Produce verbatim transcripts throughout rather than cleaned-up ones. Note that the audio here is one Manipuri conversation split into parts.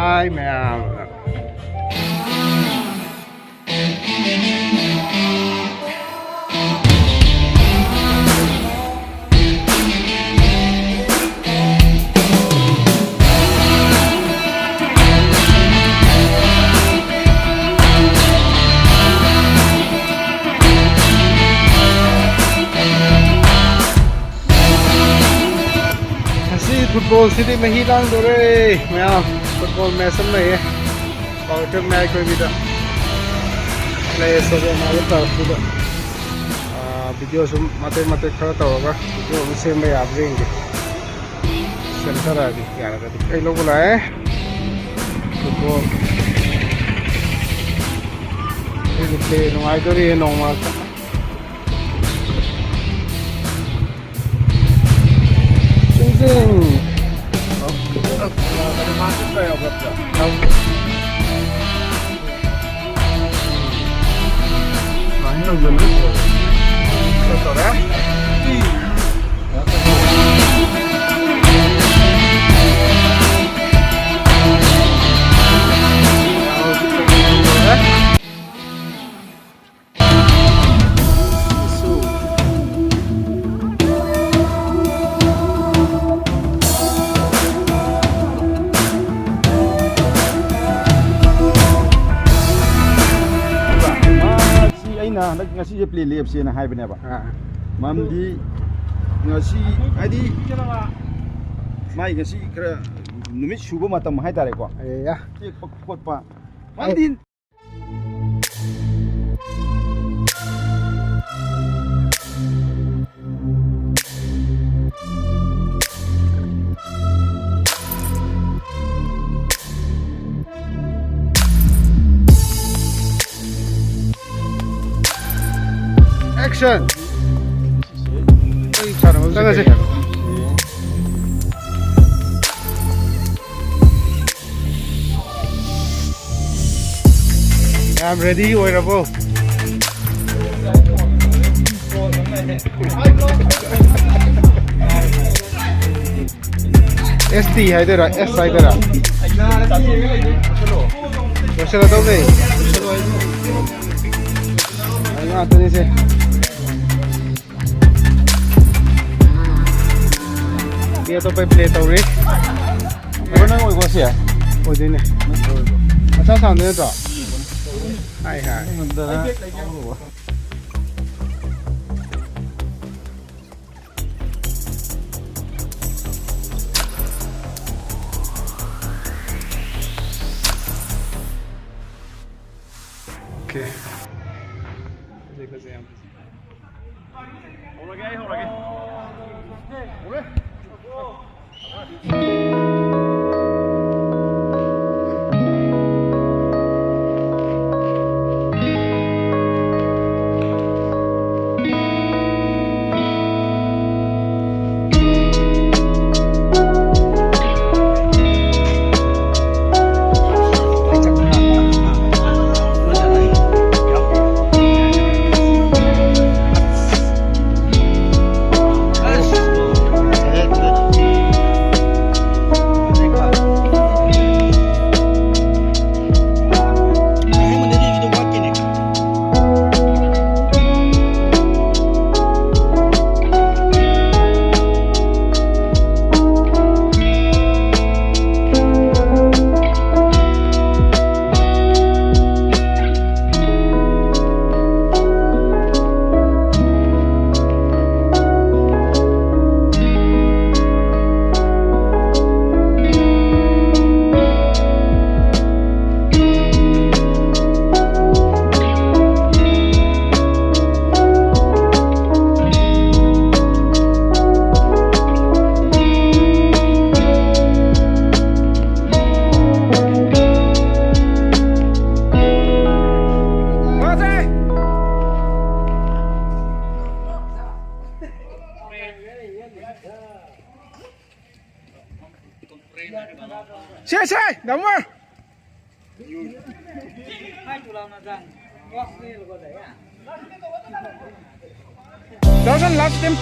ꯍꯥꯏ ꯃꯌꯥꯝ꯫ ꯉꯁꯤ ꯐꯨꯠꯕꯣꯜꯁꯤꯗꯤ ꯃꯍꯤ ꯂꯥꯡꯗꯣꯔꯦ ꯃꯌꯥꯝ꯫ ꯐꯨꯠꯕꯣꯜ ꯃꯦꯠꯆ ꯑꯃ ꯂꯩꯌꯦ꯫ ꯄꯥꯎꯔꯇꯦꯝ ꯃꯌꯥꯏ ꯀꯣꯏꯕꯤꯗ ꯂꯩꯌꯦ, ꯁꯣꯖꯦ ꯃꯥꯒꯤ ꯇꯔꯐꯇꯨꯗ꯫ ꯑꯥ, ꯚꯤꯗꯤꯑꯣ ꯁꯨꯝ ꯃꯇꯦꯛ ꯃꯇꯦꯛ ꯈꯔ ꯇꯧꯔꯒ ꯚꯤꯗꯤꯑꯣ ꯑꯃ ꯁꯦꯝꯕ ꯌꯥꯕ꯭ꯔꯥ ꯌꯦꯡꯒꯦ꯫ ꯁꯦꯝꯊꯔꯛꯑꯒꯦ ꯌꯥꯔꯒꯗꯤ꯫ ꯑꯩ ꯂꯧꯕ ꯂꯥꯛꯑꯦ꯫ ꯐꯨꯠꯕꯣꯜ꯫ ꯑꯩꯒꯤ ꯄ꯭ꯂꯦ ꯅꯨꯡꯉꯥꯏꯗꯣꯔꯤ ꯅꯣꯡꯃ꯫ ꯆꯤꯡ ꯆꯤꯡ꯫ ꯃꯥꯁꯤ ꯑꯩꯅ ꯍꯟꯗꯛ ꯉꯁꯤꯁꯦ ꯄ꯭ꯂꯦ ꯂꯦꯞꯁꯦꯅ ꯍꯥꯏꯕꯅꯦꯕ꯫ ꯑꯥ꯫ ꯃꯔꯝꯗꯤ ꯉꯁꯤ ꯍꯥꯏꯗꯤ ꯃꯥꯏ ꯉꯁꯤ ꯈꯔ ꯅꯨꯃꯤꯠ ꯁꯨꯕ ꯃꯇꯝ ꯍꯥꯏꯇꯥꯔꯦꯀꯣ꯫ ꯑꯦ, ꯌꯥ꯫ ꯇꯦꯛꯄ ꯈꯣꯠꯄ꯫ ꯃꯔꯝꯗꯤ Action! ꯑꯩ ꯁꯥꯟꯅꯕ ꯆꯪꯉꯁꯦ꯫ ꯃꯌꯥꯝ ꯔꯦꯗꯤ ꯑꯣꯏꯔꯕꯣ? ꯑꯦꯁ ꯇꯤ ꯍꯥꯏꯗꯣꯏꯔꯥ, ꯑꯦꯁ ꯍꯥꯏꯗꯣꯏꯔꯥ? ꯂꯣꯏꯁꯤꯜꯂꯗꯧꯅꯦ꯫ ꯑꯩ ꯉꯥꯛꯇꯅꯤꯁꯦ꯫ ꯃꯤ ꯑꯇꯣꯞꯄꯩ ꯄ꯭ꯂꯦ ꯇꯧꯔꯤ꯫ ꯕ꯭ꯔꯣ, ꯅꯪ ꯑꯣꯏꯀꯣ ꯁꯤ? ꯑꯣꯏꯗꯣꯏꯅꯦ꯫ ꯃꯁꯥ ꯁꯥꯡꯗꯣꯏ ꯅꯠꯇ꯭ꯔꯣ? ꯍꯥꯏ ꯍꯥꯏ꯫ ꯑꯣꯀꯦ꯫ ꯐꯖꯩ, ꯐꯖꯩ, ꯌꯥꯝ ꯐꯖꯩ꯫ ꯍꯧꯔꯒꯦ, ꯑꯩ ꯍꯧꯔꯒꯦ꯫ ꯍꯧꯔꯦ꯫ ꯁꯦ, ꯁꯦ, ꯗꯥꯃꯣ꯫ ꯂꯥꯁ ꯇꯤꯝ꯫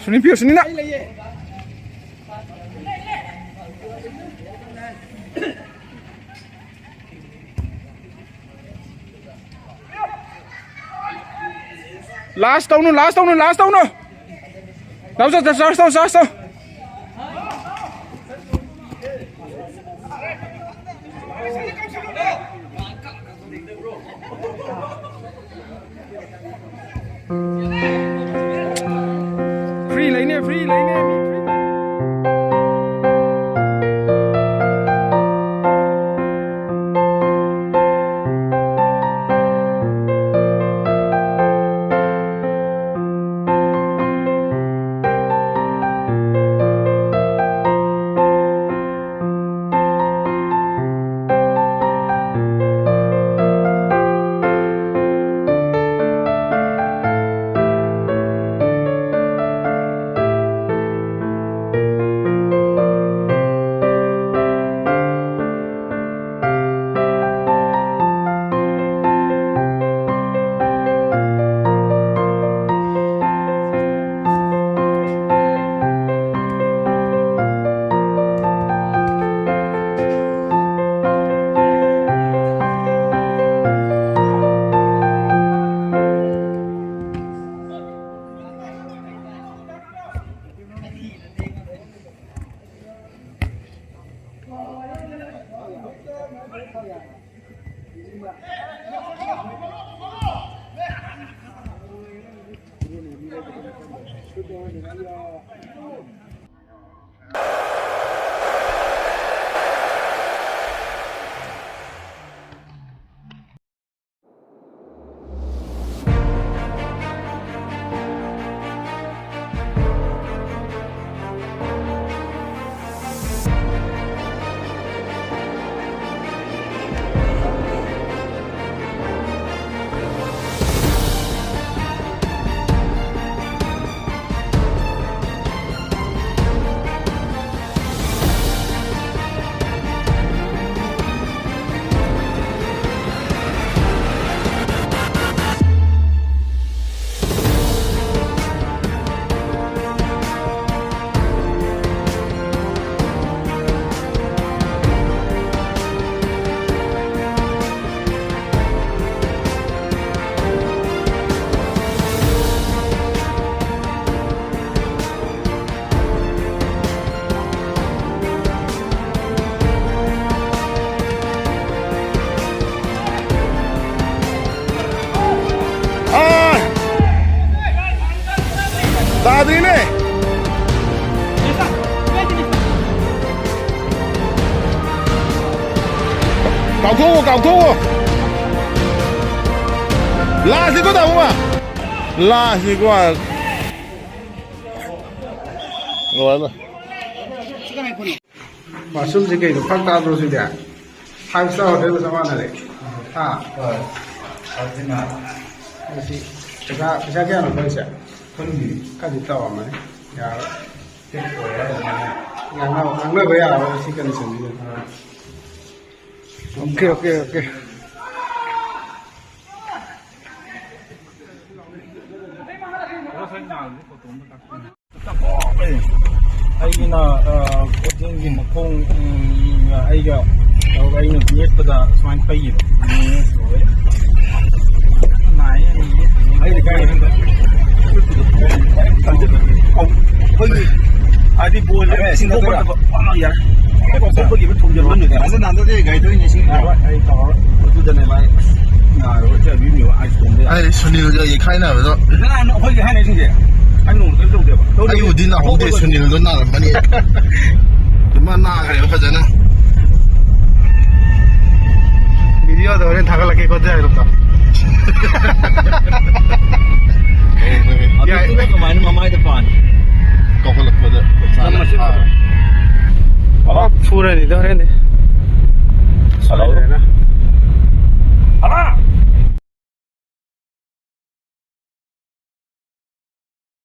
ꯁꯨꯅꯤ ꯄꯤꯌꯨ, ꯁꯨꯅꯤꯅ꯫ ꯂꯥꯁ ꯇꯧꯅꯨ, ꯂꯥꯁ ꯇꯧꯅꯨ, ꯂꯥꯁ ꯇꯧꯅꯨ꯫ ꯇꯧ, ꯇꯧ, ꯇꯧ, ꯆꯥꯔꯖ ꯇꯧ, ꯆꯥꯔꯖ ꯇꯧ꯫ ꯐ꯭ꯔꯤ ꯂꯩꯅꯦ, ꯐ꯭ꯔꯤ ꯂꯩꯅꯦ, ꯃꯤ ꯐ꯭ꯔꯤ ꯂꯩ꯫ ꯀꯥꯎꯊꯣꯛꯑꯣ, ꯀꯥꯎꯊꯣꯛꯑꯣ꯫ ꯂꯥꯁꯅꯤꯀꯣ, ꯇꯥꯃꯣ꯫ ꯂꯥꯁꯅꯤꯀꯣ꯫ ꯂꯣꯏꯔꯦ꯫ ꯃꯁꯔꯨꯝꯁꯦ ꯀꯩꯅꯣ, ꯐꯛ ꯇꯥꯗ꯭ꯔꯣ ꯁꯤꯗꯤ? Five star hotel ꯒ ꯆꯞ ꯃꯥꯟꯅꯔꯦ꯫ ꯍꯥ? ꯍꯣꯏ꯫ ꯑꯗꯨꯅ ꯃꯁꯤ ꯄꯩꯁꯥ, ꯄꯩꯁꯥ ꯀꯌꯥꯅꯣ ꯈꯜꯂꯤꯁꯦ? ꯈꯪꯗꯦ꯫ ꯈꯔꯗꯤ ꯇꯧꯔꯝꯃꯅꯤ꯫ ꯌꯥꯔꯣꯏ꯫ ꯇꯦꯛ ꯑꯣꯏꯔꯦ ꯑꯗꯨꯃꯥꯏꯅ꯫ ꯉꯥꯡꯅꯕ, ꯉꯥꯡꯅꯕ ꯌꯥꯔꯣꯏ ꯁꯤ condition ꯁꯤꯗ꯫ ꯑꯥ꯫ Okay, okay, okay. ꯑꯩꯒꯤꯅ, ꯑ, ꯀꯛꯆꯤꯡꯒꯤ ꯃꯈꯣꯡ, ꯎꯝ, ꯑꯩꯒ ꯇꯧꯔꯒ ꯑꯩꯅ ꯅꯦꯠꯄꯗ ꯁꯨꯃꯥꯏꯅ ꯄꯩꯌꯦꯕ꯫ ꯎꯝ꯫ ꯅꯥꯏꯌꯦ, ꯑꯩ ꯅꯦꯠꯄꯗ꯫ ꯑꯩꯗꯤ ꯀꯥꯏ ꯑꯩꯈꯣꯏꯒꯤ ꯍꯥꯏꯗꯤ ꯕꯣꯜ ꯏꯁꯤꯡ ꯊꯣꯛꯄ ꯅꯠꯇꯕ꯫ ꯑ, ꯌꯥꯔꯦ꯫ ꯊꯣꯛꯄꯒꯤ ꯑꯃ ꯊꯣꯡꯖꯤꯜꯂꯝꯃꯦ꯫ ꯍꯟꯗꯛ ꯍꯟꯗꯛꯇꯤ ꯒꯥꯔꯤ ꯊꯧꯔꯤꯅꯦ ꯏꯁꯤꯡ꯫ ꯌꯥꯔꯣꯏ, ꯑꯩ ꯇꯧꯔꯔꯣꯏ꯫ ꯑꯗꯨꯗꯅꯦ ꯚꯥꯏ, ꯑꯁ, ꯅꯥꯔꯣꯏ, ꯆꯠ ꯃꯤ ꯃꯤ ꯑꯥꯏꯁ ꯀꯣꯝꯗ ꯌꯥꯔꯦ꯫ ꯑꯩ ꯁꯨꯅꯤꯜꯒ ꯌꯩꯈꯥꯏꯅꯕꯗꯣ꯫ ꯅꯍꯥꯟ ꯑꯩꯈꯣꯏꯒꯤ ꯍꯥꯏꯅꯩꯁꯤꯡꯁꯦ꯫ ꯑꯩ ꯅꯣꯡꯃꯗ ꯇꯧꯗꯦꯕ꯫ ꯇꯧꯗꯦꯕ꯫ ꯑꯩꯕꯨꯗꯤ ꯅꯥꯍꯧꯗꯦ, ꯁꯨꯅꯤꯜꯗꯣ ꯅꯥꯔꯝꯃꯅꯤ꯫ ꯃꯥ ꯅꯥꯈ꯭ꯔꯦꯕ ꯐꯖꯅ꯫